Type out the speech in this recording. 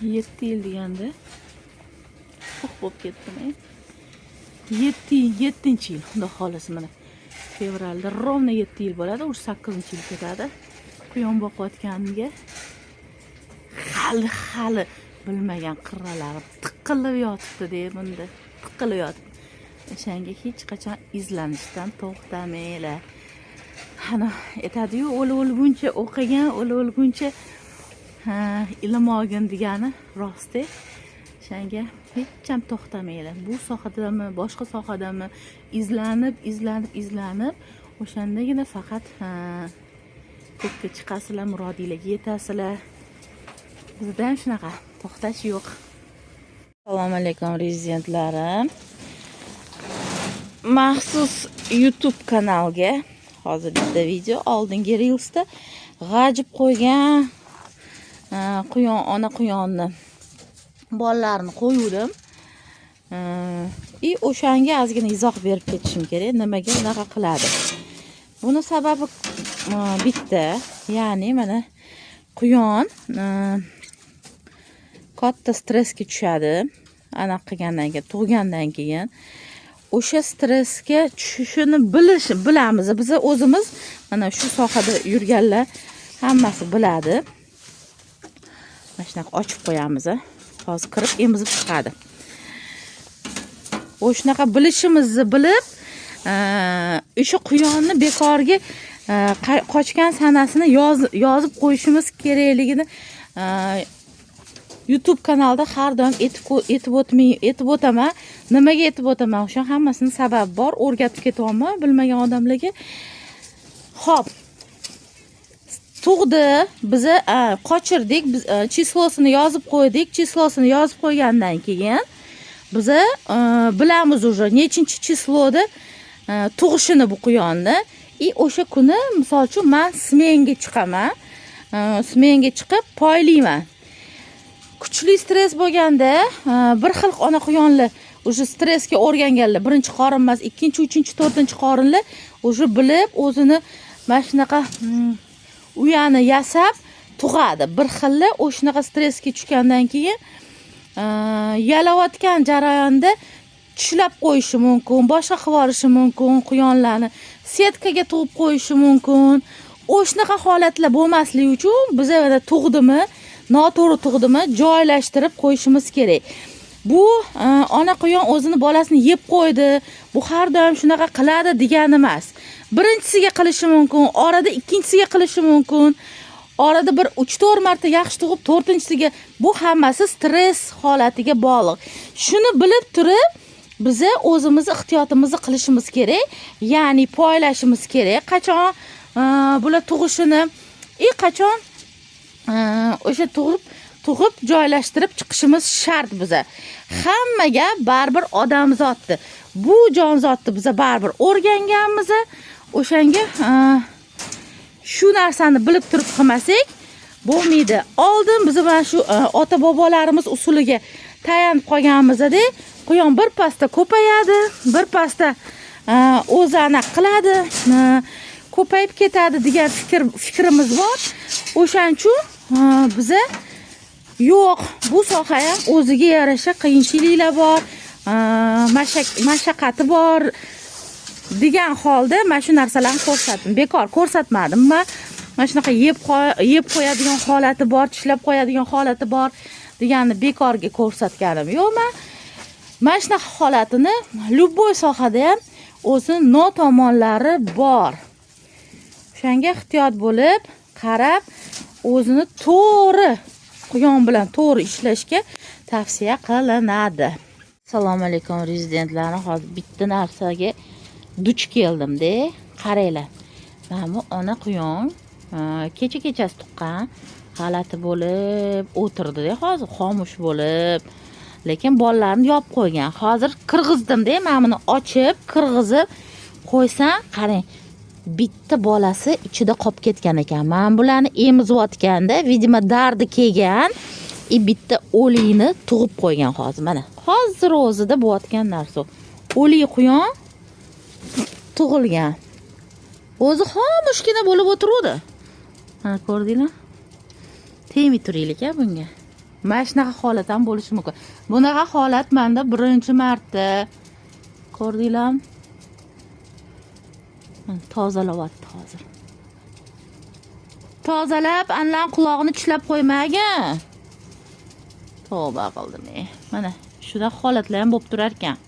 7 yil deganda pux bo'lib ketdim e. 7 yil, 7-yil, xudo xohlasa, mana fevralda ровно 7 yil bo'ladi, уже 8-yil ketadi quyon boqayotganimga. Hali bilmagan qirralarim tiqilib yotibdi de, bunda tiqilib yotibdi. O'shanga hech qachon izlanishdan to'xtamanglar. Ana aytadiyu, o'la o'lguncha o'qigan, o'la o'lguncha ha, ilm olgin degani rost. O'shanga hech ham to'xtamanglar, bu sohadami, boshqa sohadami, izlanib, izlanib, izlanib, o'shandagina faqat ha, ko'kka chiqasizlar, murodinglarga yetasizlar. Bizda ham shunaqa, to'xtash yo'q. Assalomu alaykum, rezidentlarim. Maxsus YouTube kanalga hozir bitta video. Oldingi reelsda g'ajib qo'ygan quyon, ona quyonni bolalarini qo'yuvdim и o'shanga ozgina izoh berib ketishim kerak, nimaga unaqa qiladi. Buni sababi bitta, ya'ni mana quyon katta stressga tushadi anaqa qilgandan keyin, tug'gandan keyin. O'sha stressga tushishini bilamiz biz o'zimiz, mana shu sohada yurganlar hammasi biladi. Mana shunaqa ochib qo'yamiz, hozir kirib emizib chiqadi. O'shanaqa bilishimizni bilib, o'sha quyonni bekorga qochgan sanasini yozib qo'yishimiz kerakligini YouTube kanalda har doim aytib o'tmay aytib o'taman. Nimaga aytib o'taman? O'sha hammasini sababi bor, o'rgatib ketyapman bilmagan odamlarga. Ho'p, tug'di, biza qochirdik, biz число sini yozib qo'ydik. Число sini yozib qo'ygandan keyin biza bilamiz уже nechinchi число da tug'ishini bu quyonni. И o'sha kuni, misol uchun, man smenga chiqaman, smenga chiqib poylayman. Kuchli stress bo'lganda bir xil ona quyonlar уже stressga o'rganganlar, birinchi qorin emas, ikkinchi, uchinchi, to'rtinchi qorinlar уже bilib, o'zini mana shunaqa uyani yasab tug'adi. Bir xili o'shanaqa stressga tushgandan keyin yalayotgan jarayonda tishlab qo'yishi mumkin, boshqa qilib yuborishi mumkin, quyonlarni setkaga tug'ib qo'yishi mumkin. O'shanaqa holatlar bo'lmasligi uchun biza mana tug'dimi, noto'g'ri tug'dimi, joylashtirib qo'yishimiz kerak. Bu ona quyon o'zini bolasini yeb qo'ydi, bu har doim shunaqa qiladi degani emas. Birinchisiga qilishi mumkin, orada ikkinchisiga qilishi mumkin, orada bir 3-4 marta yaxshi tug'ib, to'rtinchisiga. Bu hammasi stress holatiga bog'liq. Shuni bilib turib, biza o'zimizni ehtiyotimizni qilishimiz kerak, ya'ni poylashimiz kerak, qachon bular tug'ishini и qachon o'sha tug'ib joylashtirib chiqishimiz shart. Biza hammaga baribir, odamzodni, bu jonzotni biza baribir o'rganganmiz. O'shanga shu narsani bilib turib qilmasak bo'lmaydi. Oldin biz mana shu ota bobolarimiz usuliga tayanib qolganmizda, quyon bir pasda ko'payadi, bir pasda o'zi anaqa qiladi, ko'payib ketadi degan fikrimiz bor. O'shaning uchun biza yo'q, bu soha ham o'ziga yarasha qiyinchiliklar bor, mashaqqati bor degan holda mana shu narsalarni ko'rsatdim. Bekor ko'rsatmadim man. Mana shunaqa yeb qo'yadigan holati bor, tishlab qo'yadigan holati bor deganni bekorga ko'rsatganim yo'q man. Mana shunaqa holatini любой sohada ham o'zini no tomonlari bor. O'shanga ehtiyot bo'lib, qarab, o'zini to'g'ri, quyon bilan to'g'ri ishlashga tavsiya qilinadi. Assalomu alaykum, rezidentlarni. Hozir bitta narsaga duch keldimda, qaranglar. Mana bu ona quyon kecha kechasi tuqqan, g'alati bo'lib o'tirdida, hozir xomush bo'lib, lekin bolalarini yopib qo'ygan. Hozir kirg'izdimda, mana buni ochib kirg'izib qo'ysam, qarang, bitta bolasi ichida qolib ketgan ekan. Mana bularni emizayotganda, видимо, dardi kelgan и bitta o'likni tug'ib qo'ygan. Hozir, mana hozir o'zida bo'layotgan narsa, o'lik quyon tug'ilgan. O'zi xomushgina bo'lib o'tiruvdi. Mana, ko'rdinglar. Tegmay turaylik a bunga. Mana shunaqa holat ham bo'lishi mumkin. Bunaqa holat manda birinchi marta. Ko'rdinglarmi? Mana tozalayapti hozir. Tozalab, anlan qulog'ini tishlab qo'ymagin. Tavba qildim. Mana shunaqa holatlar ham bo'lib turar ekan.